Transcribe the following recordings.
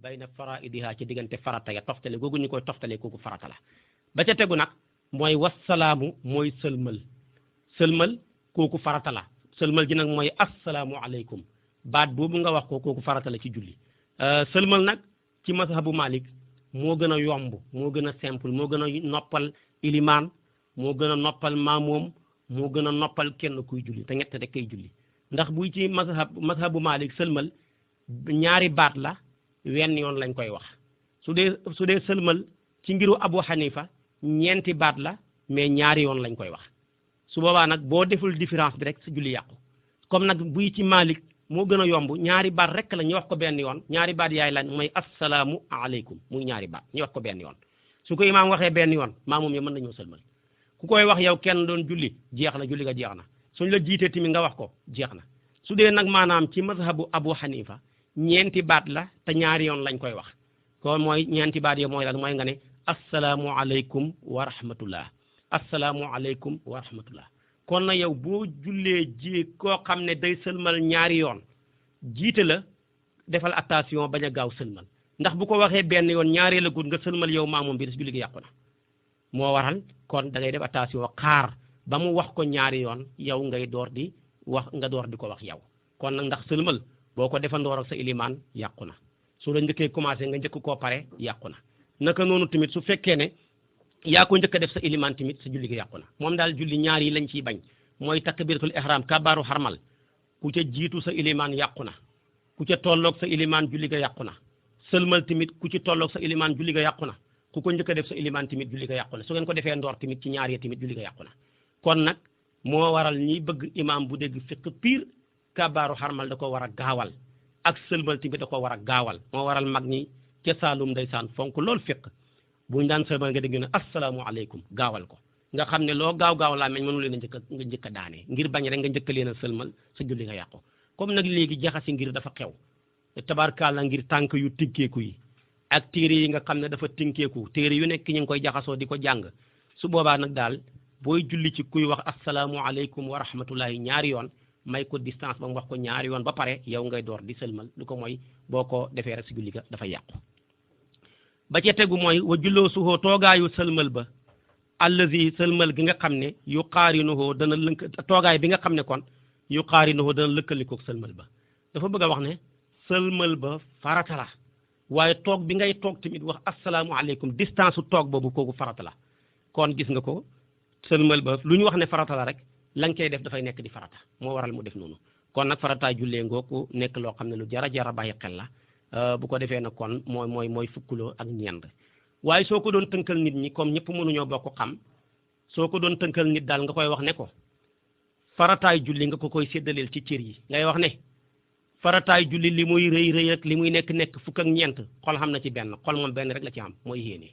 bayna faraidiha ci diggante farata ya toftale googu ñu koy toftale kooku farata la ba ca tegu nag mooy wassalaamu mooy sëlmal kooku farata la sëlmal ji nag mooy assalaamu aleykum baat boobu nga wax ko kooku farata la ci julli sëlmal nag ci mazhabu Malik moo gën a yomb moo gën a simple moo gën a noppal ilimaan moo gën a noppal maamoom moo gën a noppal kenn kuy julli te ñett rek kay julli ndax buy ci mazhabu Malik sëlmal ñaari baat la wenn yoon lañ koy wax su dee sëlmal ci ngiru Abu Hanifa ñeenti baat la mais ñaari yoon lañ koy wax su boobaa nag boo deful différence bi rek sa julli yàqu comme nag buy ci Malik moo gën a yomb ñaari baat rek la ñu wax ko benn yoon ñaari baat yaay lan mooy assalaamu aleykum muy ñaari baat ñu wax ko benn yoon su ko imaam waxee benn yoon maamoom yow mën nañoo sëlmal ku koy wax yow kenn doon julli jeex na julli ga jeex na suñ la jiitee tamit nga wax ko jeex na su dee nag maanaam ci mazhabu Abu Hanifa ñeenti baat la te ñaari yoon lañ koy wax kon mooy ñeenti baat yow mooy lan mooy nga ne assalaamu aleykum wa rahmatullah assalaamu aleykum wa rahmatullah kon na yow boo jullee ji koo xam ne day sëlmal ñaari yoon jiite la defal attention bañ a gaaw sëlmal ndax bu ko waxee benn yoon ñaaree la gudd nga sëlmal yow maamoom bi des julli gi yàqu na moo waral kon da ngay def attention xaar ba mu wax ko ñaari yoon yow ngay door di wax nga door di ko wax yow kon nag ndax sëlmal boo ko defandoor ak sa ilimaan yàqu na su la njëkkee commencé nga njëkk koo pare yàqu na naka noonu tamit su fekkee ne yaa ko njëkk a def sa ilimaan tamit sa julli gi yàqu na moom daal julli ñaar yi lañ ciy bañ mooy takbiratul ihram kabaaru xarmal ku ca jiitu sa ilimaan yàqu na ku ca tolloog sa ilimaan julli ga yàqu na sëlmal tamit ku ci tolloog sa ilimaan julli ga yàqu na ku ko njëkk a def sa ilimaan tamit julli ga yàqu na su ngeen ko defee ndoor tamit ci ñaar yi tamit julli ga yàqu na kon nag moo waral ñi bëgg imaam bu dégg fiq pire kabaaru xarmal da ko war a gaawal ak sëlmal tamit da ko war a gaawal moo waral mag ñi ca Saalum ndeysaan fonk loolu fiq buñ daan sëlmal nga dégg ne assalaamu aleykum gaawal ko nga xam ne loo gaaw laa meñ mënu leen a njëkk a daane ngir bañ rek nga njëkk leen a sëlmal sa julli nga yàqu comme nag léegi jaxasi ngir dafa xew tabarkaala ngir tànk yu tinkeeku yi ak téere yi nga xam ne dafa tinkeeku téere yu nekk ñu ngi koy jaxasoo di ko jàng su boobaa nag daal booy julli ci kuy wax assalaamu aleykum wa rahmatullahi ñaari yoon may ko distance ba mu wax ko ñaari yoon ba pare yow ngay door di sëlmal lu ko mooy boo ko defee rek si julli ga dafa yàqu ba ca tegu mooy wa julloo suhoo toogaayu sëlmal ba allazi sëlmal gi nga xam ne yu qaarinuhoo dana lënk toogaay bi nga xam ne kon yu qaarinuhoo dana lëkkalikoog sëlmal ba dafa bëgg a wax ne sëlmal ba farata la waaye toog bi ngay toog tamit wax assalaamu aleykum distance su toog boobu kooku farata la kon gis nga ko sëlmal ba lu ñu wax ne farata la rek la nga koy def dafay nekk di farata moo waral mu def noonu kon nag farataay jullee ngooku nekk loo xam ne lu jara bàyyi xel la bu ko defee nag kon mooy fukkuloo ak ñeent waaye soo ko doon tënkal nit ñi comme ñëpp mënuñoo bokk xam soo ko doon tënkal nit daal nga koy wax ne ko farataay julli nga ko koy séddaleel ci cër yi ngay wax ne farataay julli li muy rëy ak li muy nekk fukk ak ñeent xol xam na ci benn xol moom benn rek la ci am mooy yéene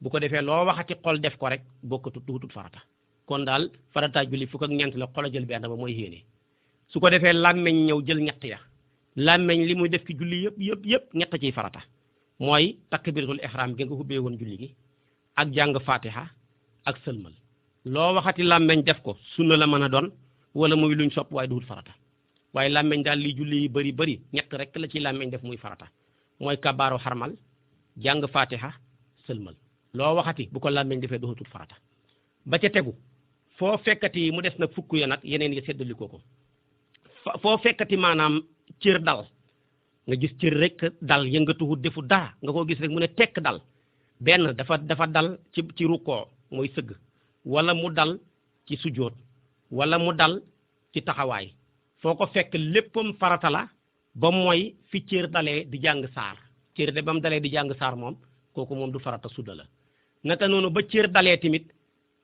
bu ko defee loo waxati xol def ko rek bokkatut duutut farata kon daal farataay julli fukk ak ñeent la xol a jël benn ba mooy yéene su ko defee làmmeñ ñëw jël ñett ya làmmeñ li muy def ci julli yëpp ñett ciy farata mooy takbiratul ihram gi nga xubbee woon julli gi ak jàng fatiha ak sëlmal loo waxati làmmeñ def ko sunna la mën a doon wala muy luñ sopp waaye duhul farata waaye làmmeñ daal li julli yi bëri ñett rek la ci làmmeñ def muy farata mooy kabaaru xarmal jàng fatiha sëlmal loo waxati bu ko làmmeñ defee duhutul farata ba ca tegu foo fekkati mu des nag fukk ya nag yeneen yi seddali ko foo fekkati maanaam cër dal nga gis cër rek dal yëngatuwut defu dara nga ko gis rek mu ne tekk dal benn dafa dal ci rukkoo mooy sëgg wala mu dal ci sujjóot wala mu dal ci taxawaay foo ko fekk léppam farata la ba mooy fi cër dalee di jàng saar cër de ba mu dalee di jàng saar moom kooku moom du farata sudda la naka noonu ba cër dalee tamit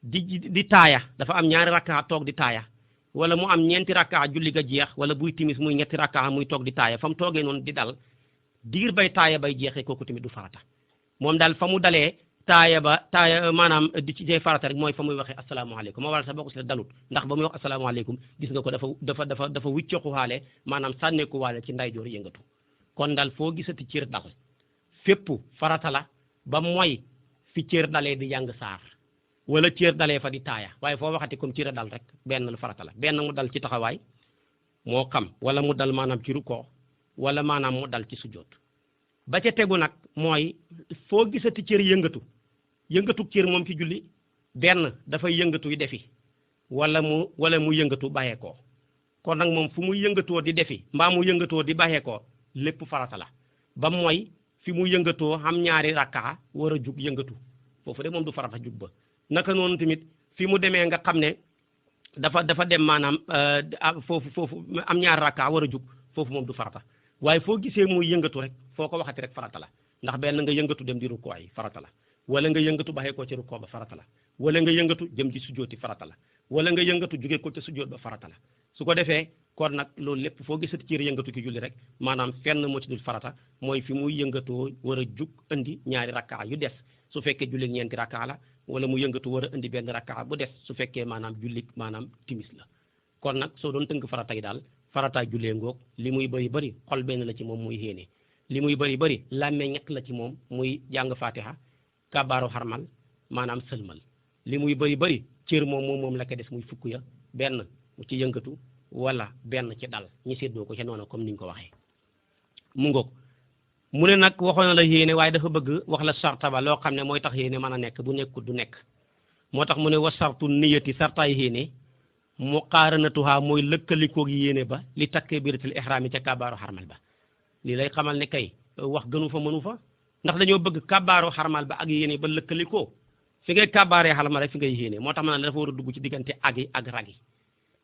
di taaya dafa am ñaari rakka toog di taaya wala mu am ñeenti rakka julli ga jeex wala buy timis muy ñetti rakka muy toog di taaya fa mu toogee noonu di dal diir bay taaya bay jeexee kooku tamit du farata moom daal fa mu dalee taaya maanaam di ci jey farata rek mooy fa muy waxee asalaamaaleykum moo waral sax boo ko si dalut ndax ba muy wax asalaamaaleykum gis nga ko dafa wiccoxu waale maanaam sànneeku waale ci nday joor yëngatu kon daal foo gisati cër dal fépp farata la ba mooy fi cër dalee di jàng saar wala cër dalee fa di taaya waaye foo waxati comme cër dal rek benn lu farata la benn mu dal ci taxawaay moo xam wala mu dal maanaam ci rukkoo wala maanaam mu dal ci sujjóot ba ca tegu nag mooy foo gisati cër yëngatu cër moom ci julli benn dafay yëngatu yi defi wala mu yëngatu bàyyeekoo kon nag moom fu muy yëngatoo di defi mbaa mu yëngatoo di bàyyeekoo lépp farata la ba mooy fi mu yëngatoo xam ñaari rakkaa war a jug yëngatu foofu de moom du farata jug ba naka noonu tamit fi mu demee nga xam ne dafa dem maanaam foofu am ñaari rakkaa war a jug foofu moom du farata waaye foo gisee muy yëngatu rek foo ko waxati rek farata la ndax benn nga yëngatu dem di rukkoo yi farata la wala nga yëngatu baxee ko ci rukkoo ba farata la wala nga yëngatu jëm ci sujjooti farata la wala nga yëngatu jóge ko ci sujjoot ba farata la su ko defee kon nag loolu lépp foo gisati ci yëngatu ki julli rek maanaam fenn moo ci dul farata mooy fi muy yëngatoo war a jug indi ñaari rakkaa yu des su fekkee julli ñeenti rakkaa la wala mu yëngatu war a indi benn rakkaa bu des su fekkee maanaam julli maanaam timis la kon nag soo doon tënk farata yi daal farata jullee ngoog li muy bëri xol benn la ci moom muy yéene li muy bëri làmmee ñett la ci moom muy jàng fatiha kabaaru xarmal maanaam sëlmal li muy bëri cër moom la ko des muy fukk ya benn mu ci yëngatu wala benn ci dal ñi séddoo ko ca noonu comme ni ñu ko waxee mu ngoog mu ne nag waxoon na la yéene waaye dafa bëgg wax la sarta ba loo xam ne mooy tax yéene mën a nekk bu nekkut du nekk moo tax mu ne wa sartu niyati sartaay yéene muqaaranatuha mooy lëkkalikoog yéene ba li takbiratul ihram yi ca kabaaru xarmal ba lii lay xamal ne kay wax gënu fa mënu fa ndax dañoo bëgg kabaaru xarmal ba ak yéene ba lëkkalikoo fi ngay kabaaree xarmal rek fi ngay yéene moo tax ma ne dafa war a dugg ci diggante ag yi ak rag yi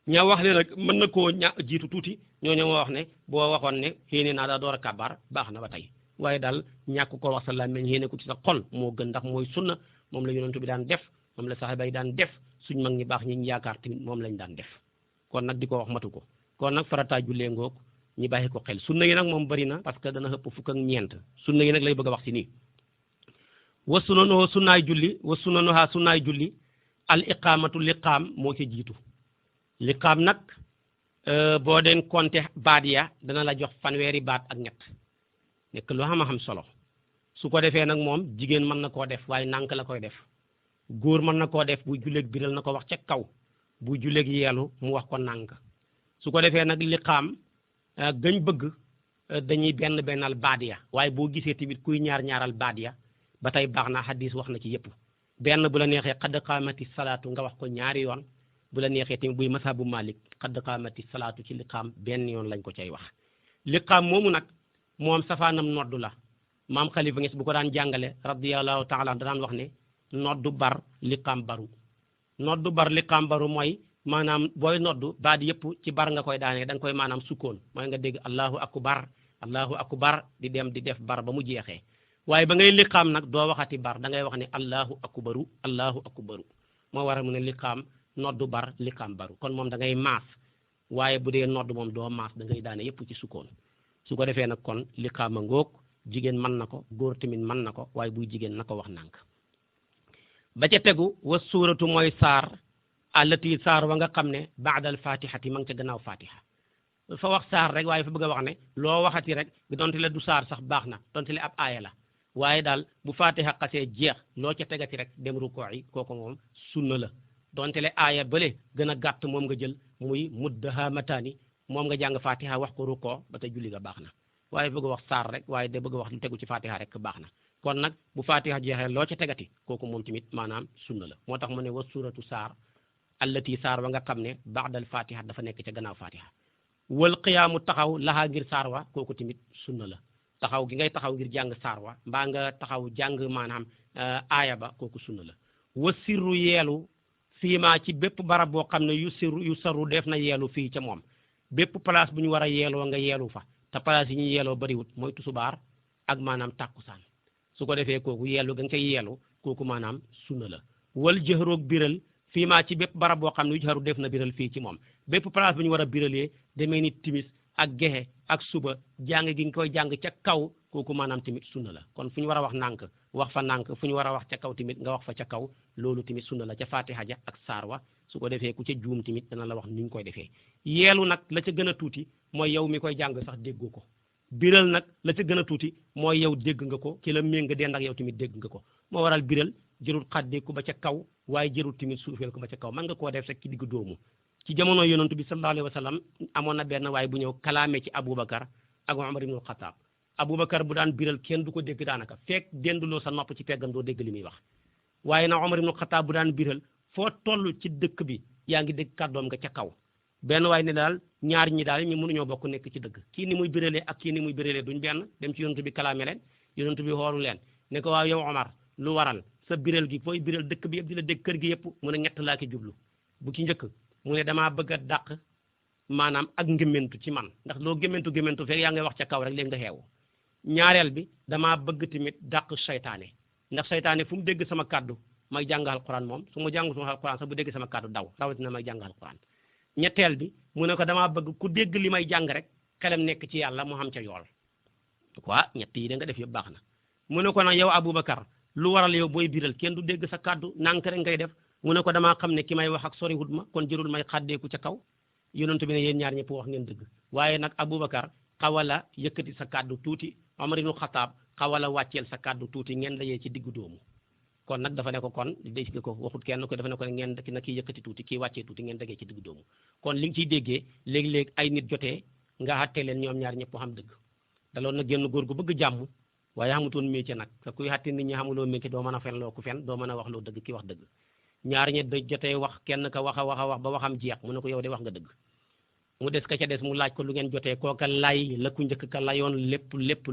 ñaa wax ne nag mën na koo jiitu tuuti ñooñu moo wax ne boo waxoon ne yéene naa daa door a kabaar baax na ba tey waaye daal ñàkk ko wax sa làmmiñ yéene ko ci sa xol moo gën ndax mooy sunna moom la yonent bi daan def moom la saxaaba yi daan def suñ mag ñi baax ñi ñu yaakaar tamit moom lañ daan def kon nag di ko wax matu ko kon nag farata jullee ngoog ñi bàyyi ko xel sunna yi nag moom bari na parce que dana ëpp fukk ak ñeent sunna yi nag lay bëgg a wax ci nii wa sunnanuha sunnaay julli al iqamatu liqaam moo ci jiitu liqaam nag boo den compté baat ya dana la jox fanweeri baat ak ñett nekk lu xam solo su ko defee nag moom jigéen mën na koo def waaye nànk la koy def góor mën na koo def bu julleeg biral na ko wax ca kaw bu julleeg yeelu mu wax ko nànk su ko defee nag liqaam gañ bëgg dañuy bennal baat ya waaye boo gisee tamit kuy ñaaral baat ya ba tey baax na hadis wax na ci yëpp benn bu la neexee xadd qaamati salaatu nga wax ko ñaari yoon bu la neexee tamit buy masabu malik xadd qaamati salaatu ci liqaam benn yoon lañ ko cay wax liqaam moomu nag moom safaanam noddu la maam Khalifa Niass bu ko daan jàngale radiyallahu taala daan wax ne noddu bar liqaam baru mooy maanaam booy noddu baat yëpp ci bar nga koy daanee da nga koy maanaam sukkoon mooy nga dégg allahu akbar di dem di def bar ba mu jeexee waaye ba ngay liqaam nag doo waxati bar da ngay wax ne allahu akbaru moo waral mu ne liqaam noddu bar liqaam baru kon moom da ngay maas waaye bu dee noddu moom doo maas da ngay daane yëpp ci sukkoon su ko defee nag kon liqaama ngoog jigéen mën na ko góor tamit mën na ko waaye buy jigéen na ko wax nànk ba ca tegu wa suuratu mooy saar allati saar wa nga xam ne baadal fatihati ma ngi ca gannaaw fatiha fa wax saar rek waaye fa bëgg a wax ne loo waxati rek donte le du saar sax baax na donte le ab aaya la waaye daal bu fatiha xasee jeex loo ca tegati rek dem rukoo yi kooku moom sunna la donte le aaya bële gën a gàtt moom nga jël muy muddahamataani moom nga jàng fatiha wax ko rukoo ba tey julli ga baax na waaye bëgg a wax saar rek waaye da bëgg a wax lu tegu ci fatiha rek baax na kon nag bu fatiha jeexee loo ca tegati kooku moom tamit maanaam sunna la moo tax mu ne wa suratu saar allati saar wa nga xam ne baadal fatiha dafa nekk ca gannaaw fatiha wal qiyaamu taxaw laxaa ngir saar wa kooku tamit sunna la taxaw gi ngay taxaw ngir jàng saar wa mbaa nga taxaw jàng maanaam aaya ba kooku sunna la wa sirru yeelu fii maa ci bépp barab boo xam ne yu sarru def na yeelu fii ca moom bépp place bu ñu war a yeeloo nga yeelu fa te place yi ñu yeeloo bariwut mooy tusubaar ak maanaam tàkkusaan su ko defee kooku yeelu ga nga cay yeelu kooku maanaam sunna la wal jëhroog biral fii maa ci bépp barab boo xam ne yu jëhru def na biral fii ci moom bépp place bu ñu war a biralee demee ni timis ak gexe ak suba jàng gi nga koy jàng ca kaw kooku maanaam tamit sunna la kon fu ñu war a wax nànk wax fa nànk fu ñu war a wax ca kaw tamit nga wax fa ca kaw loolu tamit sunna la ca fatiha ja ak saar wa su ko defee ku ca juum tamit dana la wax ni ñu koy defee yeelu nag la ca gën a tuuti mooy yow mi koy jàng sax déggoo ko biral nag la ca gën a tuuti mooy yow dégg nga ko ki la méng dend ak yow tamit dégg nga ko moo waral biral jërul xaddeeku ba ca kaw waaye jërul tamit suufeel ko ba ca kaw mën nga koo def rek ci digg dóomu ci jamono yonantu bi sallallahu alayhi wa sallam amoon na benn waaye bu ñëw kalaame ci Aboubacar ak Umar ibnul Xataab Aboubacar bu daan biral kenn du ko dégg daanaka fekk denduloo sa nopp ci peggam doo dégg li muy wax waaye na Omar ibnu Xataab bu daan biral foo toll ci dëkk bi yaa ngi dégg kàddoom nga ca kaw benn waaye ne daal ñaar ñi daal ñu mënuñoo bokk nekk ci dëgg kii ni muy biralee ak kii ni muy biralee duñ benn dem ci yonent bi kalaame leen yonent bi xoolu leen ne ko waaw yow Omar lu waral sa biral gi fooy biral dëkk bi yëpp di la dégg kër gi yëpp mu ne ñett laa ki jublu bu ci njëkk mu ne damaa bëgg a dàq maanaam ak ngémmentu ci man ndax loo gémmentu fekk yaa ngay wax ca kaw rek léegi nga xeewu ñaareel bi damaa bëgg tamit dàq saytaane ndax saytaane fu mu dégg sama kàddu may jàng alquran moom su ma jàngu sama alquran sax bu dégg sama kàddu daw rawatina may jàng alquran ñetteel bi mu ne ko damaa bëgg ku dégg li may jàng rek xelam nekk ci yàlla mu xam ca yool quoi ñett yi da nga def yëpp baax na mu ne ko nag yow Aboubacar lu waral yow booy biral kenn du dégg sa kàddu nànk rek ngay def mu ne ko damaa xam ne ki may wax ak sori wut ma kon jërul may xàddeeku ca kaw yonent bi ne yéen ñaar ñëpp wax ngeen dëgg waaye nag Aboubacar xawala yëkkati sa kàddu tuuti Omar ibnu Xataab xawala wàcceel sa kàddu tuuti ngeen dajee ci diggu doomu kon nag dafa ne ko kon dégg nga ko waxut kenn ko dafa ne ko ngeen na kii yëkkati tuuti kii wàccee tuuti ngeen dagee ci diggu doomu kon li nga ciy déggee léegi-léegi ay nit jotee nga xàttee leen ñoom ñaar ñëpp xam dëgg daloon na génn góor gu bëgg jàmm waaye xamutoon métier nag te kuy xàtte nit ñi xamuloo métier doo mën a fen loo ku fen doo mën a wax loo dëgg ki wax dëgg ñaar ñi da jotee wax kenn ka wax a wax ba waxam jeex mu ne ko yow de wax nga dëgg mu des ka ca des mu laaj ko lu ngeen jotee kooka lay la ku njëkk ka layoon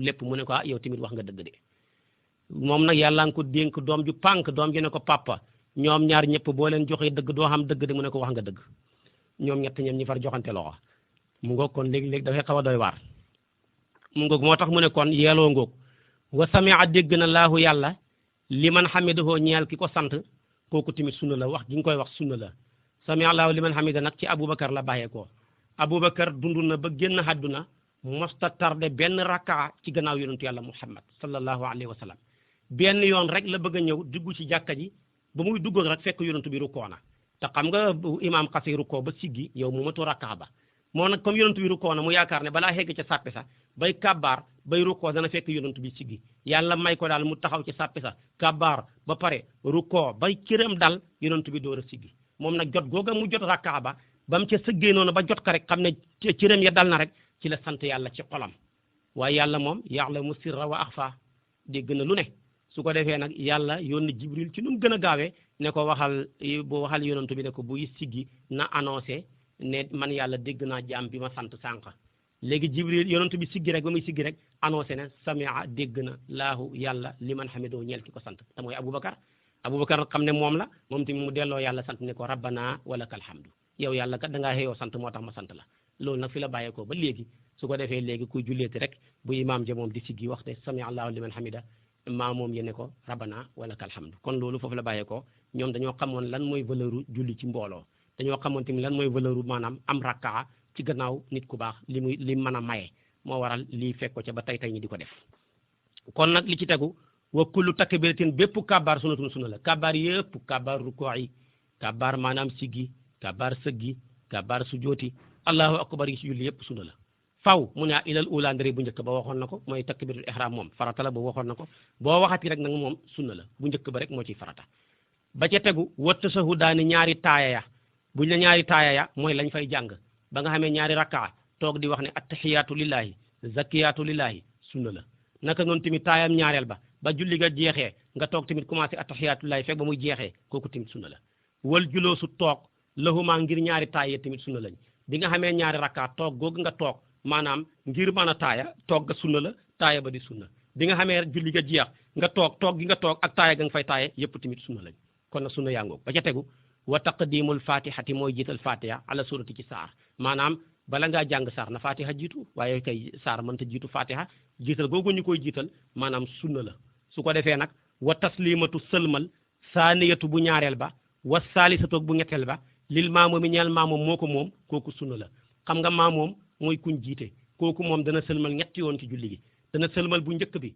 lépp mu ne ko ah yow tamit wax nga dëgg de moom nag yàlla nga ko dénk doom ju pànk doom ji ne ko papa ñoom ñaar ñëpp boo leen joxee dëgg doo xam dëgg de mu ne ko wax nga dëgg ñoom ñett ñoom ñi far joxante loxo mu ngoog kon léegi-léegi dafay xaw a doy waar mu ngoog moo tax mu ne kon yeeloo ngoog wa samia dégg na laahu yàlla liman hamidahu ñeel ki ko sant kooku tamit sunna la wax gi nga koy wax sunna la samia laahu liman hamida nag ci Aboubacar la bàyyeekoo Aboubacar dund na ba génn àdduna mosta tardé benn rakkaa ci gannaaw yonentu yàlla Muhammad sallallahu alayhi wa sallam benn yoon rek la bëgg a ñëw dugg ci jàkka ji ba muy dugg rek fekk yonentu bi rukkoo na te xam nga imaam xasee rukkoo ba siggi yow mu matu rakkaa ba moo nag comme yonentu bi rukkoo na mu yaakaar ne balaa xegg ca sàppe sa bay kabbaar bay rukkoo dana fekk yonentu bi siggi yàlla may ko daal mu taxaw ci sàppe sa kabbaar ba pare rukkoo bay cëram dal yonentu bi door a siggi moom nag jot googa mu jot rakkaa ba mu ca sëggee noonu ba jot ko rek xam ne cëram ya dal na rek ci la sant yàlla ci xolam waaye yàlla moom ya'lamu sirra wa axfa dégg na lu ne su ko defee nag yàlla yónni Jibril ci nu mu gën a gaawee ne ko waxal boo waxal yonantu bi ne ko buy siggi na annoncé ne man yàlla dégg naa jaam bi ma sant sànq léegi Jibril yonantu bi siggi rek ba muy siggi rek annoncé ne samia dégg na laahu yàlla liman hamidoo ñeel ki ko sant te mooy Aboubacar nag xam ne moom la moom tamit mu delloo yàlla sant ne ko rabbana walakal hamdu yow yàlla kat da ngaa xëyoo sant moo tax ma sant la loolu nag fi la bàyyeekoo ba léegi su ko defee léegi kuy julleeti rek bu imaam ja moom di siggi waxte sami allahu liman hamida maa moom yene ko rabbana walakal hamdu kon loolu foofu la bàyyeekoo ñoom dañoo xamoon lan mooy valeur u julli ci mbooloo dañoo xamoon tamit lan mooy valeur u maanaam am rakkaa ci gannaaw nit ku baax li mën a maye moo waral lii fekk ko ca ba tey ñi di ko def kon nag li ci tegu wa kullu takbiratin bépp kabaar sunatun sunna la kabaar yëpp kabaar rukoo yi kabaar maanaam siggi kabaar sëggi kabaar sujooti allahu akbar yi ci julli yëpp sunna la faw mu ne ilal ula ndare bu njëkk ba waxoon na ko mooy takbiratul ihram moom farata la ba waxoon na ko boo waxati rek nag moom sunna la bu njëkk ba rek moo ciy farata ba ca tegu wa tashahudaani ñaari taaya ya buñ la ñaari taaya ya mooy lañ fay jàng ba nga xamee ñaari rakkaa toog di wax ne attahiyaatu lillahi zakiyaatu lillahi sunna la naka noonu tamit taayam ñaareel ba julli ga jeexee nga toog tamit commencé attahiyaatu lillahi fekk ba muy jeexee kooku tamit sunna la wal juloosu toog lahuma ngir ñaari taaya tamit sunna lañ bi nga xamee ñaari rakkaa toog googu nga toog maanaam ngir mën a taaya toog ga sunna la taaya ba di sunna bi nga xamee julli ga jeex nga toog gi nga toog ak taaya ga nga fay taaya yëpp tamit sunna lañ kon nag sunna yaa ngoog ba ca tegu wa taqdimul fatihati mooy jiital fatiha ala surati ci saar maanaam bala ngaa jàng saar na fatiha jiitu waaye kay saar mënta jiitu fatiha jiital googu ñu koy jiital maanaam sunna la su ko defee nag wa taslimatu sëlmal saaniyatu bu ñaareel ba wa saalisatu bu ñetteel ba lil maamoom yi ñeel maamoom moo ko moom kooku sunna la xam nga maamoom mooy kuñ jiite kooku moom dana sëlmal ñetti yoon ci julli gi dana sëlmal bu njëkk bi